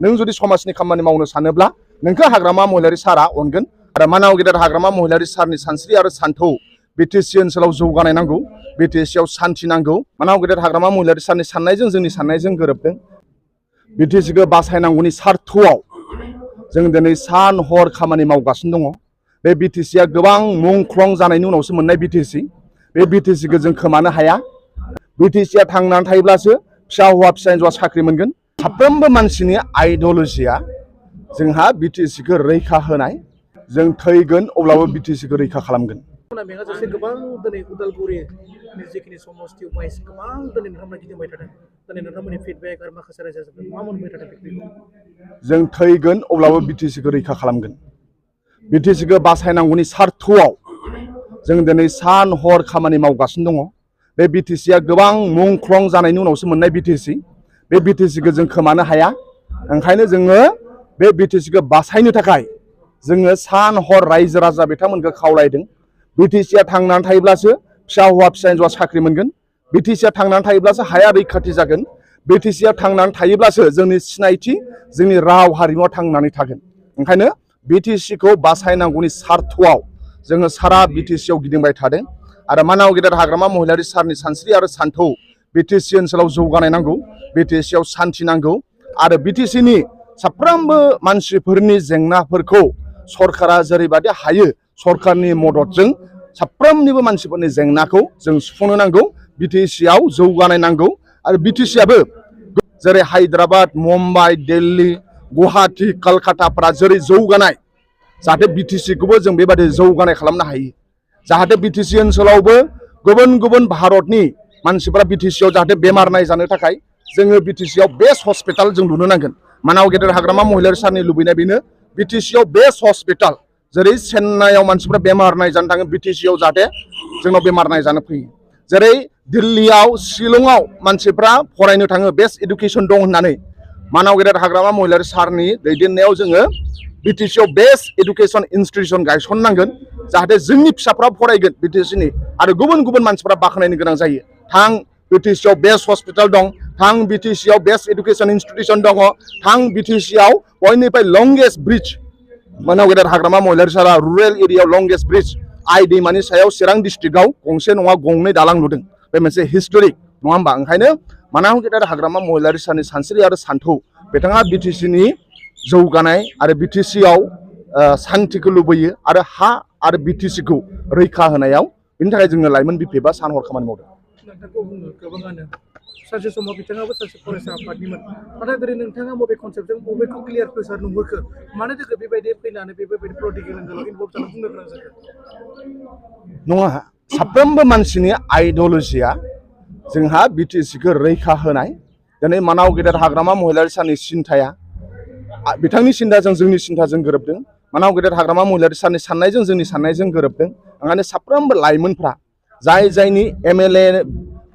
नों जुदि समाजनि खामानि मावनो सानोब्ला नोंखौ हाग्रामा महिलारि सारा अनगोन आरो मानाव गेदेर हाग्रामा महिलारि सारनि सानस्रि आरो सान्थौ बिटिसि ओनसोलाव जौगानाय नांगौ बिटिसिआव सान्थि नांगौ मानाव गेदेर हाग्रामा महिलारि सारनि साननायजों जोंनि साननायजों गोरोबदों बिटिसिखौ बासायनांगौनि सार्थआव जों दिनै सान हर खामानि मावगासिनो दङ बे बिटिसिआ गोबां मुंख्लं जानायनि उनावसो मोननाय बिटिसि बे बिटिसिखौ जों खोमानो हाया बिटिसिआ थांनानै थायोब्लासो फिसा हौवा फिसा हिन्जावा साख्रि मोनगोन साफ्रोमबो मानसिनि आइडिअलजिया जोंहा बिटिसिखौ रैखा होनाय जों थैगोन अब्लाबो बिटिसिखौ रैखा खालामगोन गोबां दिनै उदालगुरिनि जिखिनि समस्ति वाइस गोबां दिनै नोंथांमोना गिदिंबाय थादों दिनै नोंथांमोननि फिडबेक आरो माखासे रायजोफोर मा मोनबाय थादों जों थैगोन अब्लाबो बिटिसिखौ रैखा खालामगोन बिटिसिखौ बासायनांगौनि सार्थआव जों दिनै सान हर खामानि मावगासिनो दङ बे बिटिसिआ गोबां मुंख्लं जानायनि उनावसो मोननाय बिटिसि बे बिटिसिखौ जों खोमानो हाया ओंखायनो जोङो बे बिटिसिखौ बासायनो थाखाय जोङो सान हर रायजो राजा बिथांमोनखौ खावलायदों बिटिसिआ थांनानै थायोब्लासो फिसा हौवा फिसा हिन्जावा साख्रि मोनगोन बिटिसिआ थांनानै थायोब्लासो हाया रैखाथि जागोन बिटिसिआ थांनानै थायोब्लासो जोंनि सिनायथि जोंनि राव हारिमुआ थांनानै थागोन ओंखायनो बिटिसिखौ बासायनांगौनि सार्थआव जोङो सारा बिटिसिआव गिदिंबाय थादों आरो मानाव गेदेर हाग्रामा महिलारि सारनि सानस्रि आरो सान्थौ बिटिसि ओनसोलाव जौगानाय नांगौ बिटिसिआव सान्थि नांगौ आरो बिटिसिनि साफ्रोमबो मानसिफोरनि जेंनाफोरखौ सरकारा जेरैबायदि हायो सरकारनि मददजों साफ्रोमनिबो मानसिफोरनि जेंनाखौ जों सुफुंनो नांगौ बिटिसिआव जौगानाय नांगौ आरो बिटिसिआबो जेरै हायद्राबाद मुम्बाइ दिल्ली गुवाहाटी कलकाताफोरा जेरै जौगानाय जाहाथे बिटिसिखौबो जों बेबायदि जौगानाय खालामनो हायो जाहाथे बिटिसि ओनसोलावबो गुबुन गुबुन भारतनि मानसिफोरा बिटिसिआव जाहाथे बेमार नायजानो थाखाय जोङो बिटिसिआव बेस्ट हस्पिटाल जों लुनो नांगोन मानाव गेदेर हाग्रामा महिलारि सारनि लुबैनाय बेनो बिटिसिआव बेस्ट हस्पिटाल जेरै चेन्नाइआव मानसिफ्रा बेमार नायजानो थाङो बिटिसिआव जाहाथे जोंनाव बेमार नायजानो फैयो जेरै दिल्लीआव शिलंआव मानसिफ्रा फरायनो थाङो बेस्ट इडुकेसन दं होननानै मानाव गेदेर हाग्रामा महिलारि सारनि दैदेननायाव जोङो बिटिसिआव बेस्ट इडुकेसन इनस्टिटिउसन गायसननांगोन जाहाथे जोंनि फिसाफ्रा फरायगोन बिटिसिनि आरो गुबुन गुबुन मानसिफ्रा बाख्नायनो गोनां जायो थां बिटिसिआव बेस्ट हस्पिटाल दं थां बिटिसिआव बेस्ट इडुकेसन इनस्टिटिउसन दङ थां बिटिसिआव बयनिफ्राय लंगेस्ट ब्रिज मानाव गेदेर हाग्रामा महिलारि सारा रुरेल एरियायाव लंगेस्ट ब्रिज आइ दैमानि सायाव चिरां डिस्ट्रिक्टआव गंसे नङा गंनै दालां लुदों बे मोनसे हिस्टरिक नङा होमबा ओंखायनो मानाव गेदेर हाग्रामा महिलारि सारनि सानस्रि आरो सान्थौ बिथाङा बिटिसिनि जौगानाय आरो बिटिसिआव सान्थिखौ लुबैयो आरो हा आरो बिटिसिखौ रैखा होनायाव बेनि थाखाय जोङो लाइमोन बिफेबा सान हर खामानि मावदों नोंथांखौ बुङो गोबाङानो सानसे समाव बिथाङाबो सासे फरायसा आफादनिमोन नाथाय दिनै नोंथाङा बबे कनसेप्टजों बबेखौ क्लियार प्रेसार नुहुरखो मानो थाखाय बेबायदि फैनानै बेबायदि पलिटिकेल एंगेलाव इनभल्भ जानो बुंनो गोनां जाखो नङा साफ्रोमबो मानसिनि आइडिअलजिया जोंहा बिटिसिखौ रैखा होनाय दिनै मानाव गेदेर हाग्रामा महिलारि सारनि सिन्थाया बिथांनि सिन्थाजों जोंनि सिन्थाजों गोरोबदों मानाव गेदेर हाग्रामा महिलारि सारनि साननायजों जोंनि साननायजों गोरोबदों ओंखायनो साफ्रोमबो लाइमोनफ्रा जाय जायनि एमएलए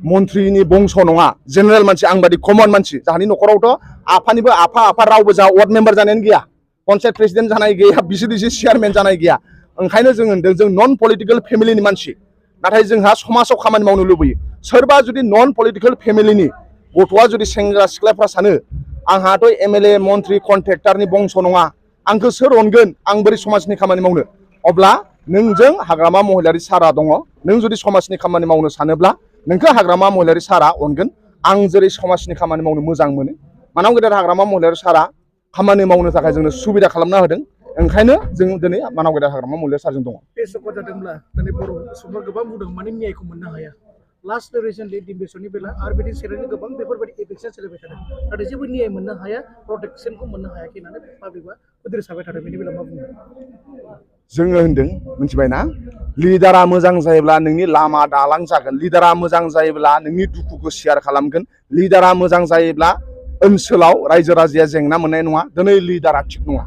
मन्थ्रिनि बंस नङा जेनेरेल मानसि आं बादि कमन मानसि जोंहानि न'खरावथ' आफानिबो आफा रावबो जा वार्ड मेम्बार जानायानो गैया पन्सायत प्रेसिडेन्ट जानाय गैया बिसिडिसि चेयारमेन जानाय गैया ओंखायनो जों होनदों जों नन पलिटिकेल फेमिलिनि मानसि नाथाय जोंहा समाजाव खामानि मावनो लुबैयो सोरबा जुदि नन पलिटिकेल फेमिलिनि गथ'आ जुदि सेंग्रा सिख्लाफ्रा सानो आंहाथ' एमएलए मन्थ्रि कन्ट्रेक्टरनि बंस नङा आंखौ सोर अनगोन आं बोरै समाजनि खामानि मावनो अब्ला नोंजों हाग्रामा महिलारि सारा दङ नों जुदि समाजनि खामानि मावनो सानोब्ला नोंखौ हाग्रामा महिलारि सारा अनगोन आं जेरै समाजनि खामानि मावनो मोजां मोनो मानाव गेदेर हाग्रामा महिलारि सारा खामानि मावनो थाखाय जोंनो सुबिदा खालामना होदों ओंखायनो जों दिनै मानाव गेदेर हाग्रामा महिलारि सारजों दङ बे सकआ जादोंब्ला दिनै बर' सुबुंफोरा गोबां बुंदों माने न्यायखौ मोननो हाया लास्ट रिसेन्टलि डिम्बेसरनि बेला आरो बिदि सेरेनि गोबां बेफोरबायदि एफेक्सन सोलिबाय थादों नाथाय जेबो न्याय मोननो हाया प्रटेक्सनखौ मोननो हायाखै होननानै पाब्लिकआ उद्रेसाबाय थादों बेनि बेलायाव मा बुङो जोङो होनदों मिथिबायना लिडारा मोजां जायोब्ला नोंनि लामा दालां जागोन लिडारा मोजां जायोब्ला नोंनि दुखुखौ शेयार खालामगोन लिडारा मोजां जायोब्ला ओनसोलाव रायजो राजाया जेंना मोननाय नङा दिनै लिडारा थिग नङा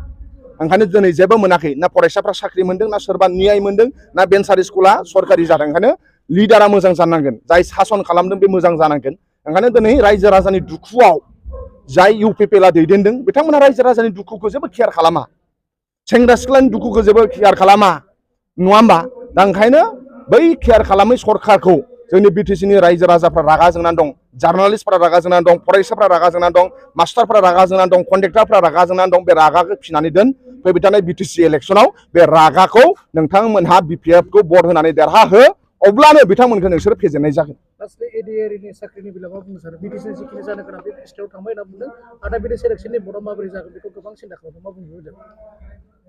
ओंखायनो दिनै जेबो मोनाखै ना फरायसाफ्रा साख्रि मोनदों ना सोरबा न्याय मोनदों ना भेन्सार स्कुला सरकारि जादों ओंखायनो लिडारा मोजां जानांगोन जाय सासन खालामदों बे मोजां जानांगोन ओंखायनो दिनै रायजो राजानि दुखुआव जाय इउपिपिएलआ दैदेनदों बिथांमोना रायजो राजानि दुखुखौ जेबो केयार खालामा सेंग्रा सिख्लानि दुखुखौ जेबो केयार खालामा नङा होमबा दा ओंखायनो बै केयार खालामै सरकारखौ जोंनि बिटिसिनि रायजो राजाफ्रा रागा जोंनानै दं, जार्नालिस्टफ्रा रागा जोंनानै दं, फरायसाफ्रा रागा जोंनानै दं, मास्टारफ्रा रागा जोंनानै दं, कन्ट्रेक्टरफ्रा रागा जोंनानै दं। बे रागाखौ फिनानै दोन, फैबाय थानाय बिटिसि इलेक्सनाव बे रागाखौ नोंथांमोनहा बिपिएफखौ भट होनानै देरहाहो, अब्लानो बिथांमोनखौ नोंसोर फेजेननाय जागोन। लास्टलि एडिआरनि साख्रिनि बेलायाव मा बुंनो सानो? बिटिसि जिखिनि जानो गोनां बे स्टेटआव थांबाय होनना बुंदों, नाथाय बे सेलेक्सननि भटआ माबोरै जागोन बेखौ गोबां सिन्था खालामदों, मा बुंनो होदों?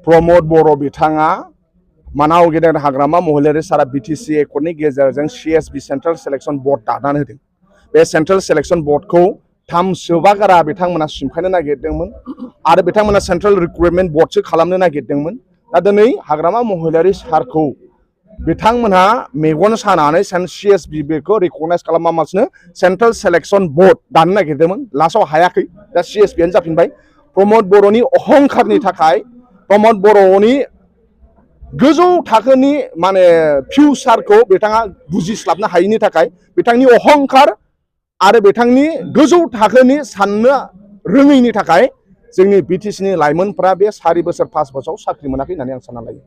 प्रमद बर' बिथाङा मानाव गेदेर हाग्रामा महिलारि सारा बिटिसि एकर्डनि गेजेरजों CSB सेन्ट्रेल सेलेक्सन बर्ड दानानै होदों। बे सेन्ट्रेल सेलेक्सन बर्डखौ 3 सोबागारा बिथांमोना सिमफायनो नागिरदोंमोन आरो बिथांमोना सेन्ट्रेल रिक्रुटमेन्ट बर्डसो खालामनो नागिरदोंमोन। दा दिनै हाग्रामा महिलारि सारखौ बिथांमोनहा मेगन सानानै CSB बेखौ रिकगनाइज खालामालासिनो सेन्ट्रेल सेलेक्सन बर्ड दानो नागिरदोंमोन, लास्टआव हायाखै, दा CSBआनो जाफिनबाय। प्रमद बर'नि अहंखारनि थाखाय, प्रमद बर'नि गोजौ थाखोनि माने फिउचारखौ बिथाङा बुजिस्लाबनो हायैनि थाखाय, बिथांनि अहंखार आरो बिथांनि गोजौ थाखोनि साननो रोङैनि थाखाय जोंनि बिटिसिनि लाइमोनफ्रा बे 4 बोसोर 5 बोसोराव साख्रि मोनाखै होननानै आं सानना लायो।